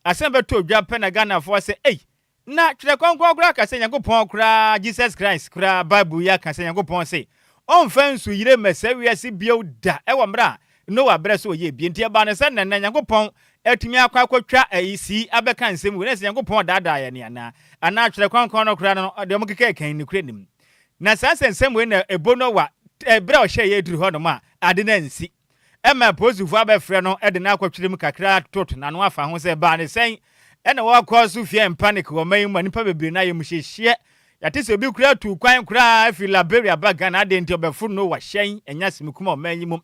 Asɛm bɛtɔ odwa pɛ na Ghanafoɔ sɛ, ei, na Twerɛ Kronkron koraa ka sɛ Nyankopɔn koraa, Jesus Christ koraa, Bible yi aka sɛ Nyankopɔn se ɔmfa nsuyire mmɛsɛe wiase bio da ɛwɔ mmerɛ a Noa berɛ so ɔyɛ bie. Nti ɛbaa no sɛ nnɛnnɛ Nyankopɔn atumi akɔ akɔtwa ayi sii abɛka nsɛm wei na sɛ Nyankopɔn ɔdaadaa yɛ ne anaa Twerɛ Kronkron no koraa no deɛ ɔmo keka kan nokorɛ nim. Na saa nsɛnsɛm wei na Ebo Noah ɛberɛ a ɔhyɛ yɛ duru hɔnom a ade no ansi ɛma apolisifoɔ abɛfrɛ no de no akɔtwerɛ mu kakra toto n'ano afa ho sɛ baa ne sɛn ɛna wɔkɔ so fear and panic wɔ ɔman yi mu a nnipa bebree no ayɛ mu hyehyeɛ. Yɛate sɛ obi koraa tu kwan koraa afiri Liberia ba Ghana adeɛ nti ɔbɛforo Noah hyɛn. Ɛnya asɛm kuma ɔman yi mu.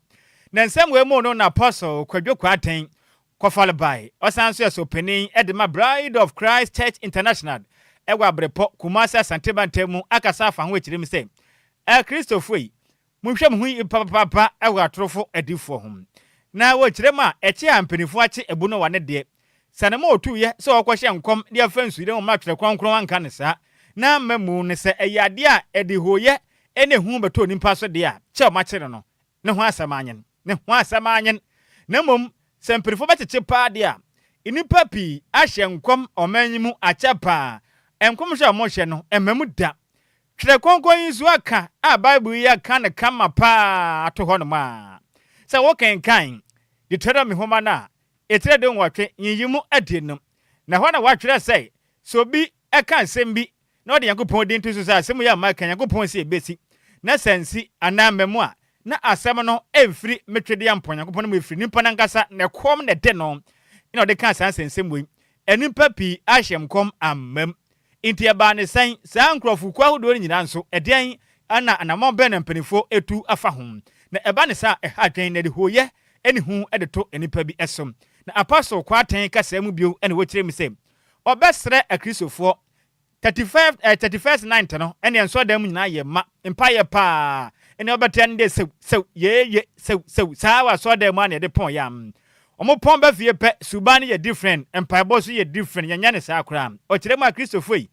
Na nsɛm wei mu no na Apostle Kwadwo Kwarteng kɔfale bae. Ɔsan nso yɛ sɔpanin de ma Bride of Christ Church International ɛwɔ Abrepɔ, Kumasi, Asante mantam mu akasa afa ho akyerɛ mu sɛ Akristofoɔ yi, monhwɛ mo ho yi papaapa ɛwɔ atorofo adiifoɔ ho. Na wɔkyerɛ mu a ɛkye a mpanimfoɔ akye Ebo Noah ne deɛ sɛ ne ma ɔtuiɛ sɛ ɔkɔhyɛ nkɔm de afa nsuyire ho ma Twerɛ Kronkron anka ne saa na amma mu ne sɛ ɛyɛ adeɛ a ɛde hooyɛ ne ehu bɛtɔ onipa so deɛ a kyɛ ɔmakyere no ne ho asɛm anyen ne ho asɛm anyen. Na mmom sɛ mpanimfoɔ bɛkyekye paa deɛ a, nnipa pii ahyɛ nkɔm ɔman yi mu akyɛ paa. Nkɔmhyɛ a wɔhyɛ no ɛmma mu da. Twerɛ Kronkron yi nso aka a Bible yi aka no kama paa ato hɔnom a sɛ wokenkan Deuteronomy nhoma no a ɛtire 18 nyiyimu 20, na ɛhɔ na wɔatwerɛ sɛ sɛ obi ɛka nsɛm bi. Na ɔde Nyankopɔn din to so sɛ asɛm yi a maka yi, Nyankopɔn se ebesi, na sɛ ansi anaa amma mu a, na asɛm no mfiri me twedeampɔn Nyankopɔn no mu, efiri nipa no ankasa ne kɔm na ɛde no. Ɛna ɔde kaa saa nsɛnsɛm wei. Nnipa pii ahyɛ nkɔm amma mu. Enti ɛbaa no sɛn? Saa nkurɔfokuo ahodoɔ no nyinaa nso, ɛdeɛn na anammɔn bɛn na mpanimfoɔ retu afa ho? Na ɛba no saa a, ɛha adwene na ɛde hooyɛ ne hu de to nnipa bi so. Na Apostle Kwarteng kasaa mu bio na ɔkyerɛɛ mu sɛ, ɔbɛsrɛ Akristofoɔ 31 eh, 31st night no, ɛnneɛ nsɔredan mu nyinaa yɛ ma, mpaeɛ paa, ɛnneɛ wobɛte ɛne deɛ sɛw, sɛw, yee, ye, sɛw, sɛw, saa wɔ asɔredan mu a na yɛde pɔn yɛ a. Wɔn pɔn ba fie pɛ, suban no yɛ different, mpaebɔ nso yɛ different, yɛnyɛ no saa koraa. Ɔkyerɛ mu a, Kristofo yi,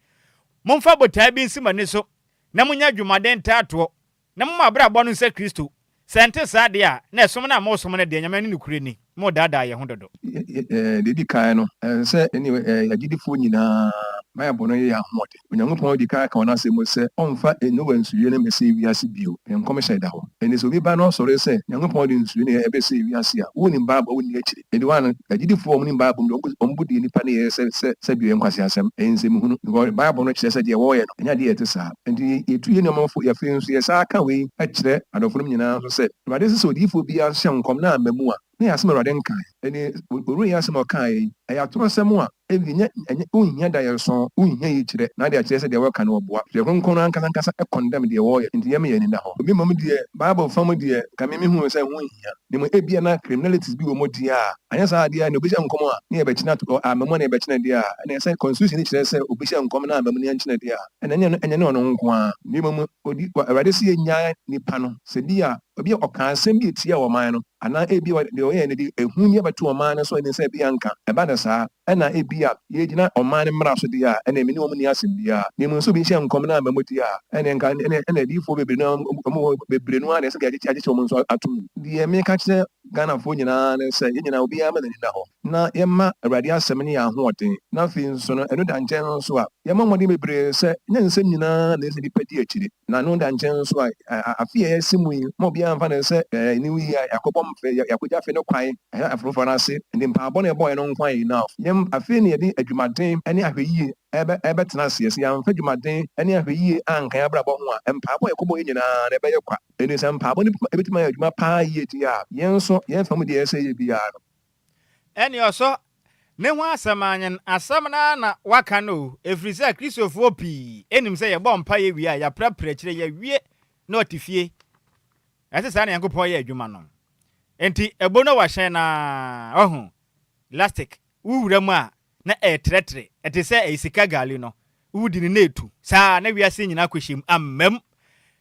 momfa botae bi nsi mo ani so, na monyɛ adwumaden ntaatoɔ, na momma abrabɔ no nsɛ Kristo. Sɛ ɛnte saa deɛ a, na ɛsom no a moresom no deɛ, Nyame ani nokorɛ ni, moredaadaa yɛn ho dodo. Deɛ ɛdi kan no, ɛsɛ sɛ yɛne agyidifoɔ nyinaa Bible no yɛ yɛn ahoɔden. Onyankopɔn adi kan aka wɔ n'Asɛm mu sɛ ɔmfa Noa nsuyiri no mmɛsɛe wiase bio. Nkɔmhyɛ da hɔ. Enti sɛ obi ba na ɔsɔre sɛ Nyankopɔn de nsuyiri na ɛbɛsɛe wiase a, wonnim Bible a wonni akyiri. Enti wɔn a agyidifo a wɔnim Bible mu de, wɔn bu deɛ nnipa no yɛ sɛ sɛ sɛ bio ɛyɛ nkwaseasɛm, ɛyɛ nsɛmhunu. Because Bible no kyerɛ sɛ deɛ wɔreyɛ no, ɛnyɛ adeɛ a ɛte saa. Enti yɛtu yɛn nuanom fo, afei nso yɛsan ka wei kyerɛ adɔfonom nyinaa nso sɛ, Awurade se sɛ odiyifoɔ biara hyɛ nkɔm na amma mu a, na ɛyɛ asɛm a Awurade nkae. Ɛnne owura yi asɛm a ɔkaeɛ yi, ɛyɛ atorɔsɛm a ɛnni nyɛ ɛnyɛ wonhia daeɛso, wonhia yikyerɛ na ade akyerɛ sɛ deɛ wɔreka no wɔboa. Twerɛ Kronkron no ankasa ankasa kɔndɛm deɛ wɔreyɛ, nti yɛmma yɛn ani nna hɔ. Me mmom deɛ, Bible fa mu deɛ, nka me mehunu sɛ ɛho nhia, na mmom ebia na criminalities bi wɔ mu deɛ a, anyɛ saa deɛ a, nea obi hyɛ nkɔm a, na yɛbɛkyene ato hɔ, amma mu a na yɛbɛkyene deɛ a, ɛnna ɛsɛ constitution no kyerɛ sɛ obi hyɛ nkɔm na amma mu na yɛnkyene deɛ a, ɛnna ɛnyɛ ɛnyɛ ne ɔno nko ara, na mmom odi, Awurade se yɛnnyae nipa no, sɛ bi a, obi a ɔkaa asɛm bi a ɛtia ɔman no, Anaa ebia deɛ ɔyɛɛ no de ehu bi abɛto ɔman no so a ɛne sɛ ebia anka ɛba no saa. Ɛna ebia yɛgyina ɔman no mmara so deɛ a, ɛnneɛ me ne wɔn nni asɛm biara. Na mmom sɛ obi hyɛ nkɔm na amma mu deɛ a, ɛnneɛ nka ɛnneɛ ɛnna adiyifoɔ bebree no ara wɔn wɔ hɔ bebree no ara na ɛsɛ sɛ yɛakyekye akyekye wɔn nso ato mu. Deɛ meka kyerɛ Ghanafoɔ nyinaa ne sɛ, yɛn nyinaa obiara mma n'ani nna hɔ na yɛmma Awurade asɛm ne yɛn ahoɔden. Na afei nso no, ɛno da nkyɛn nso a, yɛmmɔ mmɔden bebree sɛ ɛnyɛ nsɛm nyinaa na ɛsɛ sɛ nnipa di akyire. Na no da nkyɛn nso a, afe a yɛasi mu yi, ma obiara mfa no sɛ new year a yɛakɔbɔ mfe, yɛakɔgya afe no kwan, ɛhɛ afoforɔ no ase, nti mpaabɔ na yɛbɔeɛ no nko ayɛ enough. Yɛn, afei na yɛde adwumaden ne ahwɛyie ɛbɛ, ɛbɛtena aseɛ. Sɛ yɛamfa adwumaden ne ahwɛyie anka yɛn abrabɔ ho a, mpaabɔ a yɛkɔbɔeɛ nyinaa no ɛbɛyɛ kwa. Enti sɛ mpaabɔ no bɛtumi ayɛ adwuma paa yie deɛ a, yɛn nso, yɛn fa mu deɛ ɛsɛ sɛ yɛyɛ biara no, Ɛne ɔsɔ Ne ho asɛm anyen asɛm no ara na waka no o, ɛfiri sɛ Kristofoɔ pii nim sɛ yɛbɔ mpaeɛ wie a yɛaprapra akyire, yɛawie na ɔte fie. Ɛsɛ saa na Nyankopɔn yɛ adwuma no. Enti ɛbo no wahyɛn no ara, wahu, elastic, wo wura mu a na ɛretrɛtrɛ, ɛte sɛ ɛyɛ sika gari no, wodi no na etu. Saa na wiase nyinaa kɔhyɛ mu, amam.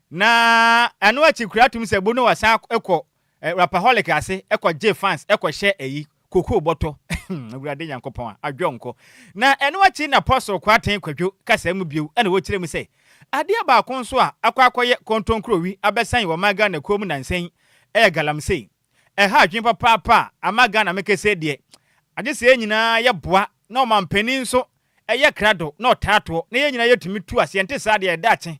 Na ɛno akyi koraa tumi sɛ ɛbo no wasan kɔ Rapaholic ase kɔ gye fans kɔ hyɛ ayi kokoo bɔtɔ Awurade Nyankopɔn a adwɔ nkɔ. Na ɛno akyi na Apostle Kwarteng Kwadwo kasaa mu bio na ɔkyerɛ mu sɛ adeɛ baako nso a akɔ akɔyɛ kɔntɔnkurowi abɛsan wɔ ɔman Ghana kuo mu nansa yi yɛ galamsey. Ɛha adwene papaapa a ama Ghana mekɛsɛ deɛ agye sɛ yɛn nyinaa yɛboa na ɔmanpanin nso yɛ krado na ɔtaa toɔ na yɛn nyinaa yɛtumi tu aseɛ nte saa deɛ daakye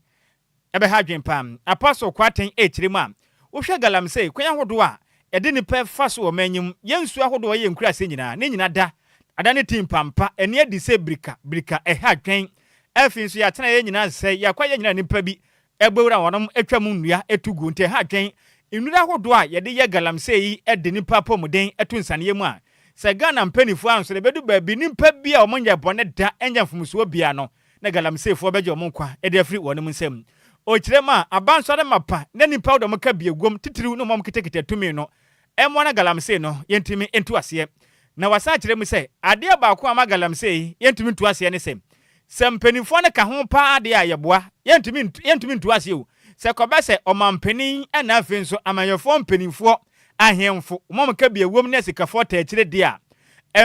Ɛbɛha adwene paa. Apostle Kwarteng rekyerɛ mu a, wohwɛ galamsey kwan ahodoɔ a yɛde nnipa fa so wɔ ɔman yi mu, yɛn nsuo ahodoɔ a ɛyɛ yɛn nkuraase nyinaa, ne nyina da ada ne tim pampa, ani adi sɛ birika, birika, ɛha adwene. Afei nso yɛatena yɛn nyinaa sɛe, yɛn akwaeɛ nyinaa nnipa bi bɔ wura wɔnom twa mu nnua tu gu, nti ɛha adwene. Nnuro ahodoɔ a yɛde yɛ galamsey yi de nnipa apɔmuden to nsaneɛ mu a, sɛ Ghana mpaninfoɔ ansɔre a, ɛbɛdu baabi nnipa bi a wɔnyɛ bɔne da nyɛ mfomsoɔ biara no, na galamseyfoɔ bɛgye wɔn nkwa de afiri wɔnom nsam. Ɔkyerɛ mu a, aba nsɔre mapa na nnipa wode wɔn ka biaguam titiriw ne wɔn a wɔkitakita tumi no mmoa na galamsey no yɛntumi ntu aseɛ. Na wasan akyerɛ mu sɛ, adeɛ baako a ama galamsey yɛntumi ntu aseɛ ne sɛ, sɛ mpanimfoɔ no ka ho paa deɛ a yɛboa, yɛntumi yɛntumi ntu aseɛ o. Sɛ kɔba sɛ ɔmanpanin ɛna afei nso amanyɔfoɔ mpanimfoɔ Ahemfo, wɔn a wɔka bi ɛwom ne asikafoɔ taa akyire deɛ a,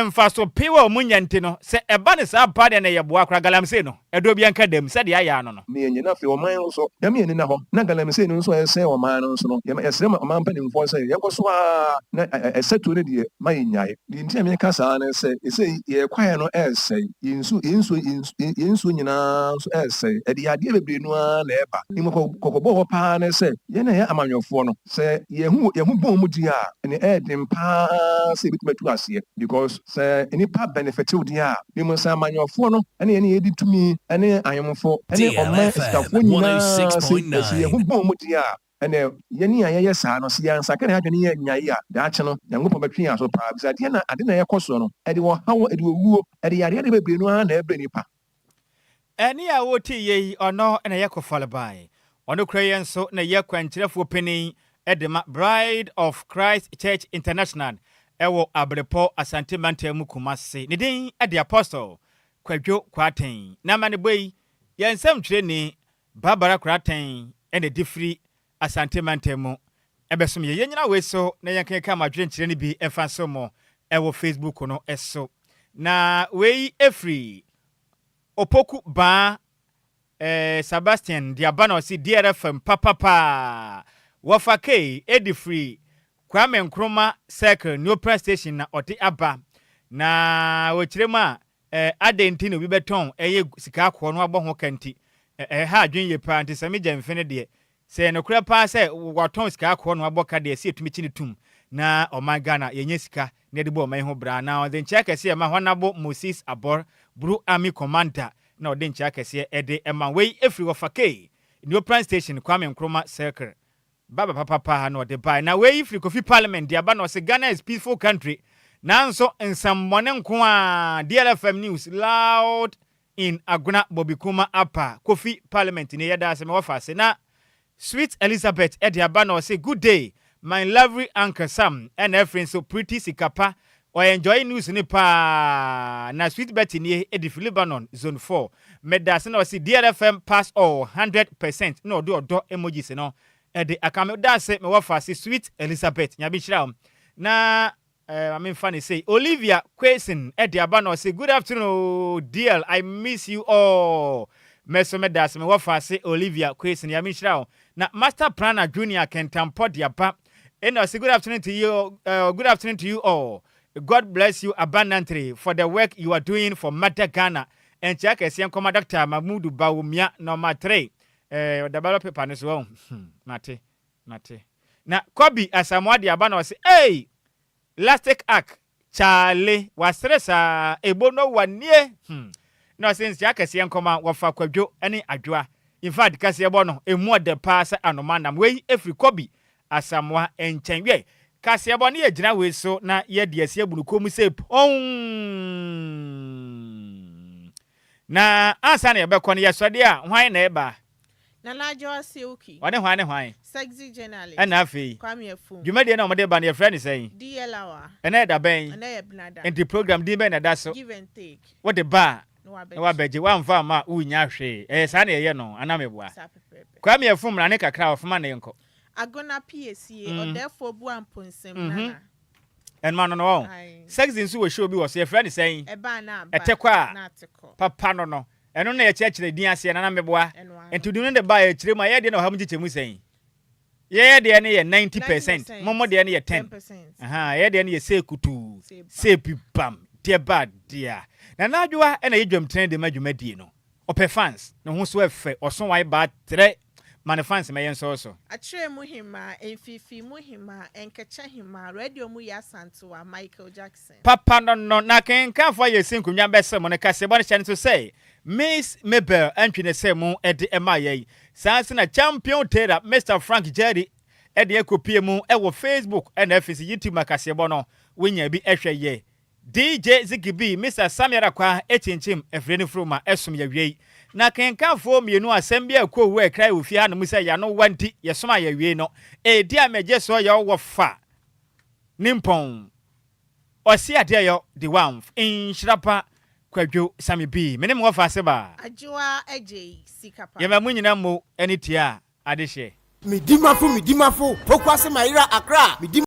mfaso pii a wɔn nya nti no, sɛ ɛba no saa paa deɛ na ɛyɛ boa koraa. Galamsey no, ɛdɔ biara nka dam, sɛdeɛ ayɛ ano no. Ne yɛnyɛ na afei ɔman no nso, yɛma yɛn ani nna hɔ, na galamsey no nso a ɛresɛe ɔman no nso no, yɛma yɛsrɛ ma ɔman mpanimfoɔ sɛ yɛnkɔ so ara na ɛsɛtuo no deɛ ma yɛnnyae. Deɛ nti a meka saa ne sɛ, seesei yɛn kwaeɛ no resɛe, yɛn nsuo, yɛn nsuo, yɛn nsuo nyinaa nso resɛe, ɛde yadeɛ bebree no ara na ɛreba. Mmom kɔkɔbɔ wɔ hɔ paa ne sɛ, yɛn a yɛyɛ amanyɔfoɔ no, Sɛ yɛn ho yɛn ho bɔn mu di a, ɛnna ɛyɛ den paa sɛ yɛbɛtumi atu aseɛ because. Because sɛ nnipa benefit wo deɛ a, menim sɛ amanyɔfoɔ no ne yɛne yɛdi tumi ne ahemfo ne ɔman asikafoɔ nyinaa sɛ sɛ yɛn ho bɔ wɔn deɛ a, ɛnɛ yɛne a yɛyɛ saa no, sɛ yɛansakra yɛn adwene yɛ nnyae a, daakye no, Nyankopɔn bɛtwe yɛn aso paa. Bisa adeɛ na ade na ɛkɔ soɔ no, ɛde ɔhaw, ɛde owuo, ɛde yareɛ de bebree no ara na ɛbrɛ nipa. Ɛnne a wote yɛ yi, ɔno na ɛyɛ Kofalbae. Ɔno kura yɛn nso na ɛyɛ kwankyerɛfoɔ panin de ma Bride of Christ Church International ɛwɔ Abrepɔ, Asante Mantam mu, Kumase. Ne din de Apostle Kwadwo Kwarteng. Na amanebɔ yi, yɛn nsɛmtwerɛni Barbara Kwarteng na ɛde firi Asante Mantam mu ɛbɛsom yɛn. Yɛnyina wei so na yɛnkenka mo adwenkyerɛ no bi mfa nso mo ɛwɔ Facebook no so. Na wei ɛfiri Opoku Baa Sebastian de aba na ɔse DRFM papapaa. Wɔfa K ɛdi firi Kwame Nkrumah Circle, Neopra Station na ɔde aba. Na wɔkyerɛ mu a, adɛn nti na obi bɛtɔn ɛyɛ sika akɔɔ no abɔ ho ka nti ɛha adwene yie paa. Nti sɛ megya mfe no deɛ, sɛ yɛ nokorɛ paa sɛ wɔatɔn sika akɔɔ no abɔ ka deɛ, sɛ yɛtumi kyi no tum na ɔman Ghana yɛnyɛ sika na yɛde bɔ ɔman yi ho bra. Na ɔde nkyɛn kɛseɛ ma Honorable Moses Abor, Blue Army Commander, na ɔde nkyɛn kɛseɛ ɛde ɛma. Wei ɛfiri Wɔfa K, Neopran Station, Kwame Nkrumah Circle. Baba papapa na ɔde bae. Na wei firi Kofi Parliament de aba na ɔsɛ Ghana is peaceful country, nanso nsɛmmɔne nko a. DLFM news loud in Agona Bobikuma Apa. Kofi Parliament ni, yɛda ase mewɔ fa ase. Na Sweet Elizabeth ɛde aba na ɔsɛ good day, my lovely Uncle Sam. Ɛna afiri nso Pretty Sikapa, ɔyɛ enjoy news ne paa. Na Sweet Betty nie, ɛde fi Lebanon Zone 4, meda ase. Na ɔsɛ DLFM pass all 100%, na ɔde ɔdɔ emojis no ɛde aka. Me da ase mewɔ fa ase, Sweet Elizabeth, Nyame nhyira wo. Na maame nfa ne sei, Olivia Kwasin ɛde aba na ɔsɛ good afternoon oh, DL, I miss you all. Mɛso mɛda ase mewɔ fa ase, Olivia Kwasin, Nyame nhyira wo. Na Master Planner Junior Kentampɔ de aba ɛna ɔsɛ good afternoon to you, good afternoon to you all. God bless you abundantly for the work you are doing for Mother Ghana. Ɛnkyɛ akɛseɛ nkɔma Dr. Mahmudu Bawumia, number 3. Ɔda ballot paper no so wɔn. Mate mate. Na Kobi Asamoah de aba na ɔsɛ hey, Lastic Ark Charlie, wasere saa ebo no wa nie. Na ɔsɛ nsia kɛseɛ nkɔma wɔfa Kwadwo ne Adwoa. In fact, kɛseɛ bɔ no emu ɔdɛ paa sɛ anoma nam. Wei efiri Kobi Asamoah nkyɛn. Wiɛ, kaseɛ bɔ no yɛ gyina wei so na yɛde asi abunukuo mu sɛ pɔn. Na ansa na yɛbɛkɔ no, yɛsɔde a, hwan na ɛba? Nana Adwoa Silky. Ɔne hwan ne hwan? Sexy journalist. Ɛna afei Kwame Afum. Dwumadie na ɔmode ba no, yɛfrɛ no sɛn? DL Hour. Ɛnɛ ɛda bɛn? Ɛnɛ yɛ Benada. Nti program din bɛn na ɛda so? Give and take. Wode ba na a wabɛgye. Na wabɛgye, woamfa amma a wonnya hwee. Ɛyɛ saa na yɛyɛ no anaa meboa? Saa pɛpɛɛpɛ. Kwame Afum, mmra ne kakra a ɔfoma ne yɛnkɔ. Agona Piesie, ɔdɛɛfoɔ bu amponsɛm nana. Ɛnoma no wɔn Aye. Sexy nso wɔ show bi wɔ so, yɛfrɛ no sɛn? Ɛbaa na aba. Ɛtɛ kɔ a na ate kɔ. Papa no, ɛno na yɛkyerɛkyerɛ din aseɛ, nana meboa? Ɛno ano. Nti din no de ba a, yɛkyerɛ mu a, yɛyɛ deɛ na ɔha mu nkyekyɛmu sɛn? Yɛyɛ deɛ no yɛ 90%, momo deɛ no yɛ 10. 10%. Aha, yɛyɛ deɛ no yɛ sɛ kutuu Sɛ bam. Sɛ bi bam deɛ ba deɛ Nana Adwoa ɛna yɛ dwamtene de ma dwumadie no. Ɔpɛ fans ne ho so ɛfɛ, ɔso wae ba trɛ ma ne fans mɛyɛ nsɔɔ so. Akyerɛ mu hemaa, mfifi mu hemaa, nkɛkyɛ hemaa, radio mu yɛ Asantewa, Michael Jackson. Papa no na kenkanfoɔ a yɛsi nkonnwa bɛsɛ mu no, kaseɛbɔ no hyɛ no so sɛ Miss Mabel antwi ne sɛ mu de ɛma yɛn. Saa nso na Champion Taylor, Mr Frank Jerry ɛde akɔpie mu ɛwɔ Facebook ɛna afei sɛ YouTube ma kaseɛbɔ no wonya bi ɛhwɛ yɛ. DJ Ziggy B, Mr Samuel Akwa ekyinkyim afiri no furu ma ɛsom yɛwiei. Na kenkanfoɔ mmienu, asɛm bi a ɛkɔ owu a ɛkra wɔ fie hanom sɛ yɛano wa nti yɛsom a yɛwie no ɛdi a mɛgye soɔ yɛ wɔ fa ne mpɔn ɔsi adeɛ yɔ de wamf nhyira pa Kwadwo Sami B, me ne me wɔfa ase ba. Adwoa Agye Sika Pa. Yɛma mu nyina mmo ne tia adehyeɛ. Medimafo, medimafo, Pokuase, Mayera, Accra. Medi.